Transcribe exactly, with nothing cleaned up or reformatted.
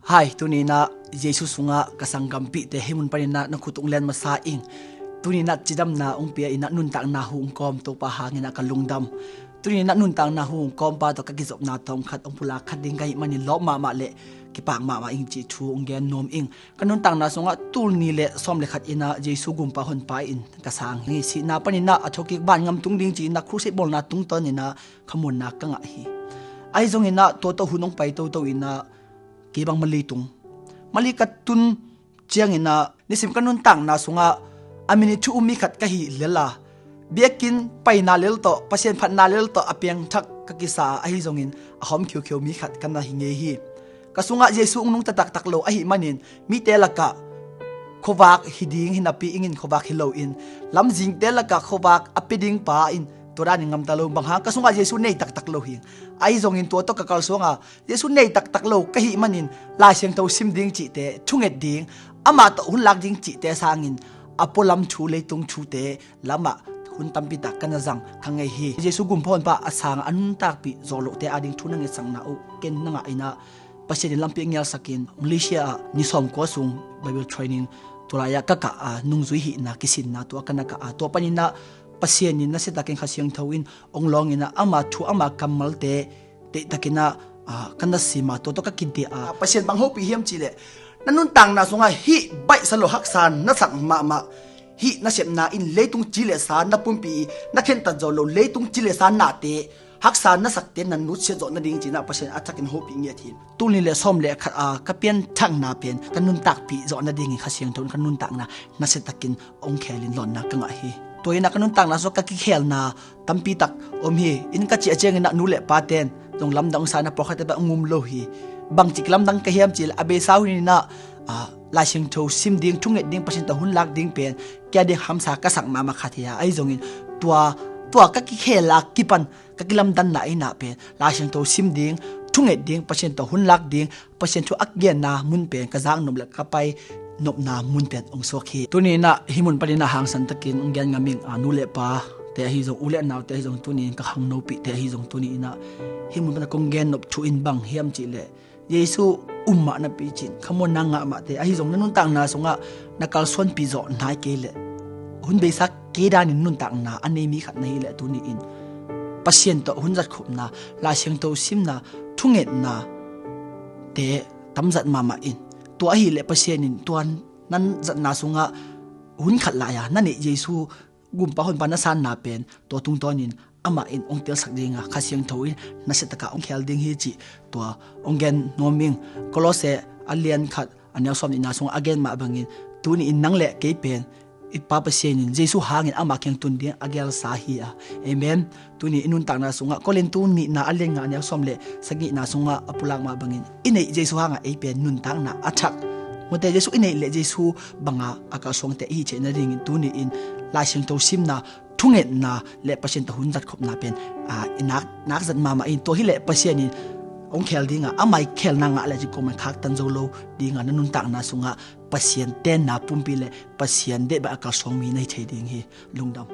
Hai, tuni inah Jesu sungah ka sanggampihte hih mun paninah na khut ung len masa ing. Tuni inah cidamna ung pia inah nuntakna hu ung kawm Topa hanginah ka lungdam. Tuni inah nuntakna hu ung kawmpa tawh ka kizopna tawm khat ung pulak khat ding ka hih manin lawp mahmah le kipak mahmah ing cih thu ung gen nuam ing. Ka nuntakna sungah tul ni le sawm le khat inah Jesu gumpa honpa in ka sang hi. Sihna paninah a thokik ban ngam tung ding ci inah crusade bawlna tungtawn inah khamuanna ka ngah hi. Ahi zonginah tua tawh hun ung pai toto inah kei bang Mali tung. Mali ka tun cianginah nisim ka nuntakna sungah a minit thu um mi khat ka hih lel a, biakinn paina lel tawh, Pasian phatna lel tawh a piangthak ka kisa a, ahi zongin a hawm khiukheu mi khat ka na hi ngei hi. Ka sungah Jesu ung nungta taktak lo ahih manin mite lakah khuavak hi ding hi napi, ing in khuavak hi loin lamzingte lakah khuavak a pia ding pa in tua danin ngamta lo. Bang hang, ka sungah Jesu nei taktak lo hi. Ahi zongin tua tawh ka kalsuanga Jesu nei taktak lo ka hih manin Lai Siangtho sim ding cihte, thunget ding, amah tawh hun lak ding cihte sangin a pualam thu, leitung thute lamah hun tampi tak ka na zang ka ngei hi. Jesu gumpa honpa a sangah a nuntakpih zawh lohte ading thu na ngetsakna uh ken na ngah inah Pasian in lampi a ngialsakin Malaysia ah ni sawmkua sung Bible training tulai-ah ka kah a, nungzui hihna kisinna tua ka na kah a, tua paninah Pasian in nasiatakin Kha Siangtho in ong lawng inah ama thu, ama kammalte deihtakinah, ah, ka na sim a, tua tawh ka kidiah a. Pasian bang hopih hiam cihleh, na nuntakna sungah hih baihsa lo haksa na sak mahmah, hih na sepna in leitung ci le sa na pumpi, na khentat zo lo leitung ci le sa nate, haksa na sakte na nutsiat zawh nading cinah Pasian a thakin hopih ngiat hi. Tul ni le sawm le khat a ka pianthakna pen ka nuntakpih zawh nadingin Kha Siangtho in ka nuntakna nasiatakin ong khelin lawnna ka ngah hi. Tua inah ka nuntakna sungah ka kikhelna tampi tak om hi. Inn ka ciah cianginah nu le paten zong lamdang ong sa inah pawlkhatte bang ong um lo hi. Bangci kilamdang ka hiam cihleh a beisa hun inah, ah, Lai Siangtho sim ding, thunget ding, Pasian tawh hun lak ding pen kia ding hamsa ka sak mahmah khat hi a, ahi zongin tua, tua ka kikhel a kipan ka kilamdanna inah pen Lai Siangtho sim ding, thunget ding, Pasian tawh hun lak ding, Pasian thu a genna mun pen ka zaknop le ka pai nopna mun pen ong suak hi. Tuni inah hih mun paninah hangsan takin ong gen ngam ing, a, nu le pate ahi zong, u le naute ahi zong, tuni in ka khangnopihte ahi zong, tuni inah hih mun panah kong gen nop thu in bang hiam cihleh, Jesu um mah napi cin khamuanna ngah mahte ahi zong, na nuntakna sungah na kalsuanpih zawh nai kei leh, hun beisa kei danin nuntakna a nei mi khat na hileh, tuni in Pasian tawh hun zatkhopna, Lai Siangtho simna, thungetna te tamzat mahmah in. Tua ahileh Pasian in tua nan zatna sungah hun khat lai-a na neih Jesu gumpa honpa na sanna pen tua tungtawnin amah in ong telsak dinga, Kha Siangtho in nasiataka ong khel ding hi cih tua ong gen nuam ing. Kolose a lian khat a neu sawm nihna sungah a gen mah bangin, tuni in nang le kei pen i Pa Pasian in Jesu hangin ama kiang tun ding a gelsa hi a. Amen. Tuni i nuntakna sungah Korintu nihna a lian nga a neu sawm le sagihna sungah a pulak mah bangin, i neih Jesu hangah ei pen nuntakna a thak. Mute Jesu i neih le Jesu banga a kalsuangte i hi theih nadingin tuni in Lai Siangtho simna, thungetna le Pasian tawh hun zatkhopna pen, a, i nak, nak zat mahmah in, tua hileh Pasian in ong khel dinga, amah i khelna ngah le cih kawmah khaktan zo lo dinga, na nuntakna sungah Pasian tenna pumpi le Pasian deihbah a kalsuang mi na hi thei ding hi. Lungdam.